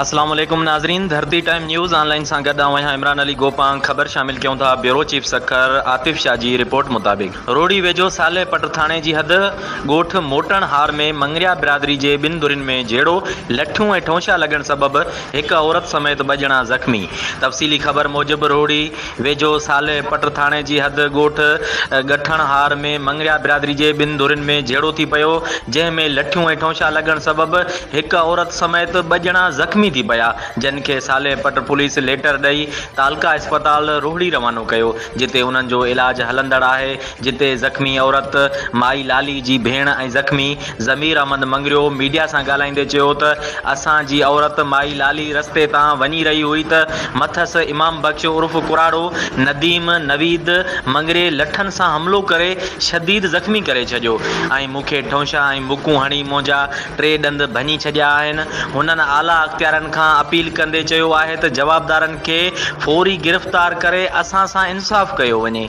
اسلام عليڪم ناظرين ڌرتي ٽائيم نيوز آن لائين سان گڏ آئون آهيان عمران علي گوپانگ خبر شامل ڪيون ٿا بيورو چيف سکر عاطف شاهه جي رپورٽ مطابق روهڙي ويجهو صالح پٽ ٿاڻي جي حد ڳوٺ موٽڻ هار ۾ مڱريا برادري جي ٻن ڌرين ۾ جهيڙو لٺيون ۽ ٺونشا لڳڻ سبب هڪ عورت سميت ٻه ڄڻا زخمي تفصيلي خبر موجب روهڙي ويجهو صالح پٽ ٿاڻي جي حد ڳوٺ ڳٺڻ هار ۾ مڱريا برادري جي ٻن ڌرين ۾ جهيڙو ٿي پيو، جنهن ۾ لٺيون ۽ ٺونشا لڳڻ سبب هڪ عورت سميت ٻه ڄڻا زخمي ٿي پيا، جن کي صالح پٽ پوليس ليٽر ڏئي تعلقه اسپتال روهڙي روانو ڪيو، جتي انهن جو علاج هلندڙ آهي، جتي زخمي عورت مائي لالي جي ڀيڻ ۽ زخمي ضمير احمد مڱريو ميڊيا سان ڳالهائيندي چيو ته اسان جي عورت مائي لالي رستي تان وڃي رهي هئي ته مٿس امام بخش عرف ڪراڙو، نديم، نويد مڱريي لٺن سان حملو ڪري شديد زخمي ڪري ڇڏيو ۽ مون کي ٺونشا ۽ مڪون هڻي منهنجا ٽي ڏند ڀڃي ڇڏيا آهن. هنن اعليٰ اختيارن کان اپيل ڪندي چيو آهي ته جوابدارن کي فوري گرفتار ڪري اسان سان انصاف ڪيو وڃي.